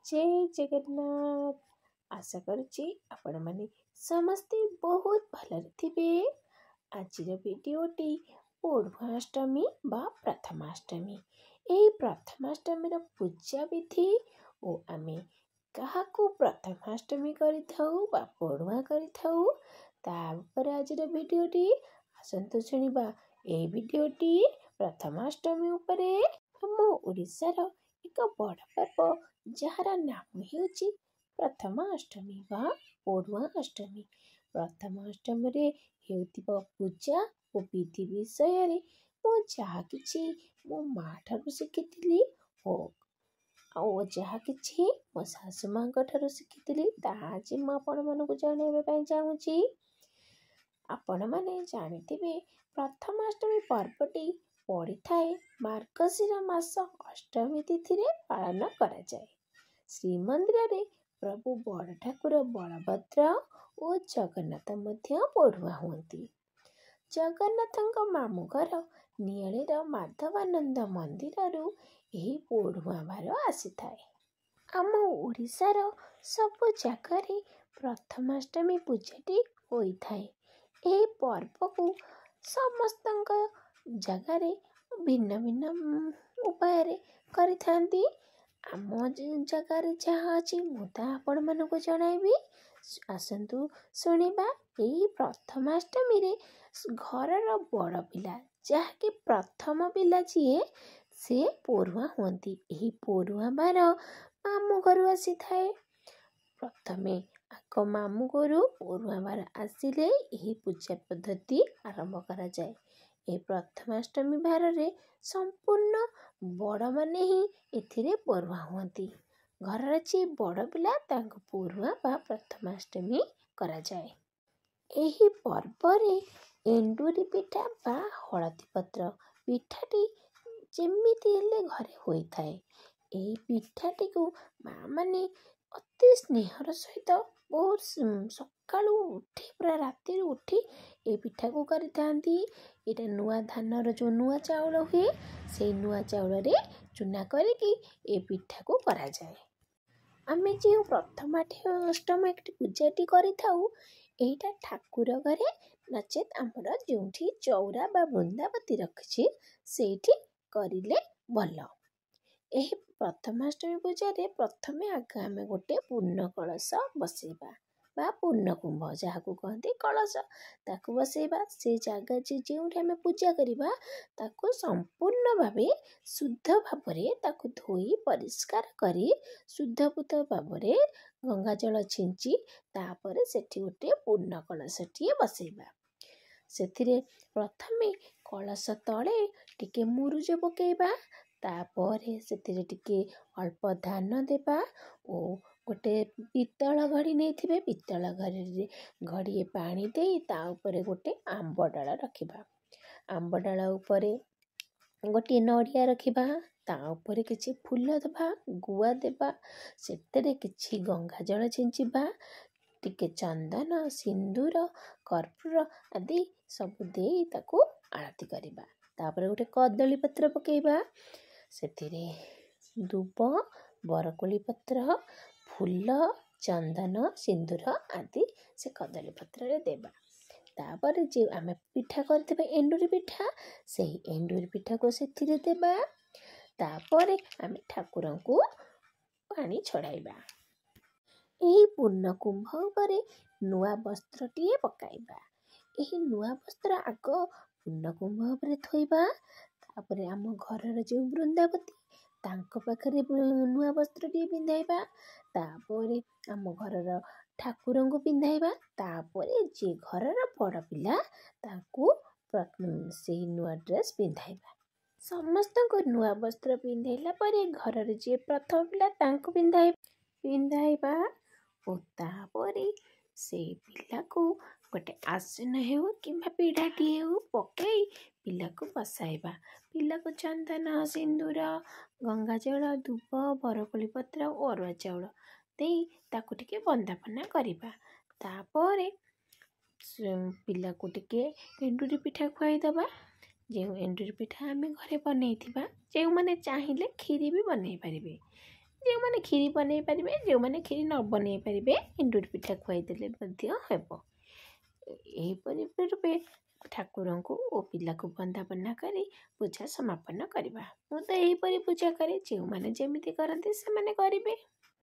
ଜୟ ଜଗନ୍ନାଥ। ଆଶା କରୁଛି ଆପଣମାନେ ସମସ୍ତେ ବହୁତ ଭଲରେ ଥିବେ। ଆଜିର ଭିଡ଼ିଓଟି ପୋଢ଼ୁଆଁ ବା ପ୍ରଥମାଷ୍ଟମୀ। ଏହି ପ୍ରଥମାଷ୍ଟମୀର ପୂଜା ବିଧି ଓ ଆମେ କାହାକୁ ପ୍ରଥମାଷ୍ଟମୀ କରିଥାଉ ବା ପୋଢ଼ୁଆଁ କରିଥାଉ, ତା ଉପରେ ଆଜିର ଭିଡ଼ିଓଟି। ଆସନ୍ତୁ ଶୁଣିବା ଏହି ଭିଡ଼ିଓଟି ପ୍ରଥମାଷ୍ଟମୀ ଉପରେ। ଆମ ଓଡ଼ିଶାର ଏକ ବଡ଼ ପର୍ବ, ଯାହାର ନାମ ହେଉଛି ପ୍ରଥମାଷ୍ଟମୀ ବା ପୋଢ଼ୁଆଁ ଅଷ୍ଟମୀ। ପ୍ରଥମାଷ୍ଟମୀରେ ହେଉଥିବା ପୂଜା ଓ ବିଧି ବିଷୟରେ ମୁଁ ଯାହା କିଛି ମୋ ମା ଠାରୁ ଶିଖିଥିଲି ଓ ଆଉ ଯାହା କିଛି ମୋ ଶାଶୁ ମାଙ୍କ ଠାରୁ ଶିଖିଥିଲି, ତାହା ଆଜି ମୁଁ ଆପଣମାନଙ୍କୁ ଜଣାଇବା ପାଇଁ ଚାହୁଁଛି। ଆପଣମାନେ ଜାଣିଥିବେ, ପ୍ରଥମାଷ୍ଟମୀ ପର୍ବଟି ପଡ଼ିଥାଏ ମାର୍ଗଶିର ମାସ ଅଷ୍ଟମୀ ତିଥିରେ ପାଳନ କରାଯାଏ। ଶ୍ରୀମନ୍ଦିରରେ ପ୍ରଭୁ ବଡ଼ ଠାକୁର ବଳଭଦ୍ର ଓ ଜଗନ୍ନାଥ ମଧ୍ୟ ପୋଢ଼ୁଆଁ ହୁଅନ୍ତି। ଜଗନ୍ନାଥଙ୍କ ମାମୁଁ ଘର ନିଆଳିର ମାଧବାନନ୍ଦ ମନ୍ଦିରରୁ ଏହି ପୋଢ଼ୁଆଁ ଭାର ଆସିଥାଏ। ଆମ ଓଡ଼ିଶାର ସବୁ ଜାଗାରେ ପ୍ରଥମାଷ୍ଟମୀ ପୂଜାଟି ହୋଇଥାଏ। ଏହି ପର୍ବକୁ ସମସ୍ତଙ୍କ ଜାଗାରେ ଭିନ୍ନ ଭିନ୍ନ ଉପାୟରେ କରିଥାନ୍ତି। ଆମ ଜାଗାରେ ଯାହା ଅଛି, ମୁଁ ତାହା ଆପଣମାନଙ୍କୁ ଜଣାଇବି। ଆସନ୍ତୁ ଶୁଣିବା। ଏହି ପ୍ରଥମାଷ୍ଟମୀରେ ଘରର ବଡ଼ ପିଲା, ଯାହାକି ପ୍ରଥମ ପିଲା ଯିଏ, ସେ ପୋଢ଼ୁଆଁ ହୁଅନ୍ତି। ଏହି ପୋଢ଼ୁଆଁ ଭାର ମାମୁଁ ଘରୁ ଆସିଥାଏ। ପ୍ରଥମେ ଆଗ ମାମୁଁ ଘରୁ ପୋଢ଼ୁଆଁ ଭାର ଆସିଲେ ଏହି ପୂଜା ପଦ୍ଧତି ଆରମ୍ଭ କରାଯାଏ। ଏହି ପ୍ରଥମାଷ୍ଟମୀ ଭାରରେ ସମ୍ପୂର୍ଣ୍ଣ ବଡ଼ମାନେ ହିଁ ଏଥିରେ ପୋଢ଼ୁଆଁ ହୁଅନ୍ତି। ଘରର ଯିଏ ବଡ଼ ପିଲା, ତାଙ୍କୁ ପୋଢ଼ୁଆଁ ବା ପ୍ରଥମାଷ୍ଟମୀ କରାଯାଏ। ଏହି ପର୍ବରେ ଏଣ୍ଡୁରି ପିଠା ବା ହଳଦୀ ପତ୍ର ପିଠାଟି ଯେମିତି ହେଲେ ଘରେ ହୋଇଥାଏ। ଏହି ପିଠାଟିକୁ ମାଆମାନେ ଅତି ସ୍ନେହର ସହିତ ବହୁତ ସକାଳୁ ଉଠି, ପୁରା ରାତିରୁ ଉଠି ଏ ପିଠାକୁ କରିଥାନ୍ତି। ଏଇଟା ନୂଆ ଧାନର ଯେଉଁ ନୂଆ ଚାଉଳ ହୁଏ, ସେଇ ନୂଆ ଚାଉଳରେ ଚୁନା କରିକି ଏ ପିଠାକୁ କରାଯାଏ। ଆମେ ଯେଉଁ ପ୍ରଥମାଷ୍ଟମୀ ପୂଜାଟି କରିଥାଉ, ଏଇଟା ଠାକୁର ଘରେ ନଚେତ୍ ଆମର ଯେଉଁଠି ଚଉରା ବା ବୃନ୍ଦାବତୀ ରଖିଛି, ସେଇଠି କରିଲେ ଭଲ। ଏହି ପ୍ରଥମାଷ୍ଟମୀ ପୂଜାରେ ପ୍ରଥମେ ଆଗ ଆମେ ଗୋଟେ ପୂର୍ଣ୍ଣ କଳସ ବସେଇବା, ବା ପୂର୍ଣ୍ଣ କୁମ୍ଭ ଯାହାକୁ କହନ୍ତି କଳସ, ତାକୁ ବସେଇବା। ସେ ଜାଗା ଯେଉଁଠି ଆମେ ପୂଜା କରିବା, ତାକୁ ସମ୍ପୂର୍ଣ୍ଣ ଭାବେ ଶୁଦ୍ଧ ଭାବରେ ତାକୁ ଧୋଇ ପରିଷ୍କାର କରି ଶୁଦ୍ଧପୂତ ଭାବରେ ଗଙ୍ଗାଜଳ ଛିଞ୍ଚି, ତାପରେ ସେଠି ଗୋଟେ ପୂର୍ଣ୍ଣ କଳସଟିଏ ବସେଇବା। ସେଥିରେ ପ୍ରଥମେ କଳସ ତଳେ ଟିକେ ମୁରୁଜ ପକାଇବା। ତାପରେ ସେଥିରେ ଟିକେ ଅଳ୍ପ ଧାନ ଦେବା ଓ ଗୋଟେ ପିତ୍ତଳ ଘଡ଼ି ନେଇଥିବେ, ପିତ୍ତଳ ଘଡ଼ିରେ ଘଡ଼ିଏ ପାଣି ଦେଇ ତା ଉପରେ ଗୋଟେ ଆମ୍ବ ଡାଳ ରଖିବା। ଆମ୍ବ ଡାଳ ଉପରେ ଗୋଟିଏ ନଡ଼ିଆ ରଖିବା। ତା ଉପରେ କିଛି ଫୁଲ ଦେବା, ଗୁଆ ଦେବା, ସେଥିରେ କିଛି ଗଙ୍ଗାଜଳ ଛିଞ୍ଚିବା, ଟିକେ ଚନ୍ଦନ, ସିନ୍ଦୁର, କର୍ପୂର ଆଦି ସବୁ ଦେଇ ତାକୁ ଆଳତି କରିବା। ତାପରେ ଗୋଟେ କଦଳୀ ପତ୍ର ପକାଇବା। ସେଥିରେ ଦୁବ, ବରକୋଳି ପତ୍ର, ଫୁଲ, ଚନ୍ଦନ, ସିନ୍ଦୁର ଆଦି ସେ କଦଳୀ ପତ୍ରରେ ଦେବା। ତାପରେ ଯେଉଁ ଆମେ ପିଠା କରିଥିବା ଏଣ୍ଡୁରି ପିଠା, ସେହି ଏଣ୍ଡୁରି ପିଠାକୁ ସେଥିରେ ଦେବା। ତାପରେ ଆମେ ଠାକୁରଙ୍କୁ ପାଣି ଛଡ଼ାଇବା। ଏହି ପୂର୍ଣ୍ଣ କୁମ୍ଭ ଉପରେ ନୂଆ ବସ୍ତ୍ରଟିଏ ପକାଇବା। ଏହି ନୂଆ ବସ୍ତ୍ର ଆଗ ପୂର୍ଣ୍ଣ କୁମ୍ଭ ଉପରେ ଥୋଇବା। ତାପରେ ଆମ ଘରର ଯେଉଁ ବୃନ୍ଦାବତୀ, ତାଙ୍କ ପାଖରେ ନୂଆ ବସ୍ତ୍ରଟିଏ ପିନ୍ଧାଇବା। ତାପରେ ଆମ ଘରର ଠାକୁରଙ୍କୁ ପିନ୍ଧାଇବା। ତାପରେ ଯିଏ ଘରର ବଡ଼ ପିଲା, ତାଙ୍କୁ ସେଇ ନୂଆ ଡ୍ରେସ୍ ପିନ୍ଧାଇବା। ସମସ୍ତଙ୍କୁ ନୂଆ ବସ୍ତ୍ର ପିନ୍ଧାଇଲା ପରେ ଘରର ଯିଏ ପ୍ରଥମ ପିଲା, ତାଙ୍କୁ ପିନ୍ଧାଇବା ଓ ତାପରେ ସେଇ ପିଲାକୁ ଗୋଟେ ଆସନ ହେଉ କିମ୍ବା ପିଢ଼ାଟିଏ ହେଉ ପକାଇ ପିଲାକୁ ବସାଇବା। ପିଲାକୁ ଚନ୍ଦନ, ସିନ୍ଦୁର, ଗଙ୍ଗାଜଳ, ଦୁବ, ବରକୋଳି ପତ୍ର ଓ ଅରୁଆ ଚାଉଳ ଦେଇ ତାକୁ ଟିକେ ବନ୍ଦାପନା କରିବା। ତାପରେ ପିଲାକୁ ଟିକେ ଏଣ୍ଡୁରି ପିଠା ଖୁଆଇଦେବା, ଯେଉଁ ଏଣ୍ଡୁରି ପିଠା ଆମେ ଘରେ ବନେଇଥିବା। ଯେଉଁମାନେ ଚାହିଁଲେ କ୍ଷୀରି ବି ବନେଇ ପାରିବେ। ଯେଉଁମାନେ କ୍ଷୀରି ବନେଇ ପାରିବେ, ଯେଉଁମାନେ କ୍ଷୀରି ନ ବନେଇ ପାରିବେ, ଏଣ୍ଡୁରି ପିଠା ଖୁଆଇଦେଲେ ମଧ୍ୟ ହେବ। ଏହିପରି ରୂପେ ଠାକୁରଙ୍କୁ ଓ ପିଲାକୁ ବନ୍ଦାପନା କରି ପୂଜା ସମାପନ କରିବା। ମୁଁ ତ ଏହିପରି ପୂଜା କରେ, ଯେଉଁମାନେ ଯେମିତି କରନ୍ତି ସେମାନେ କରିବେ।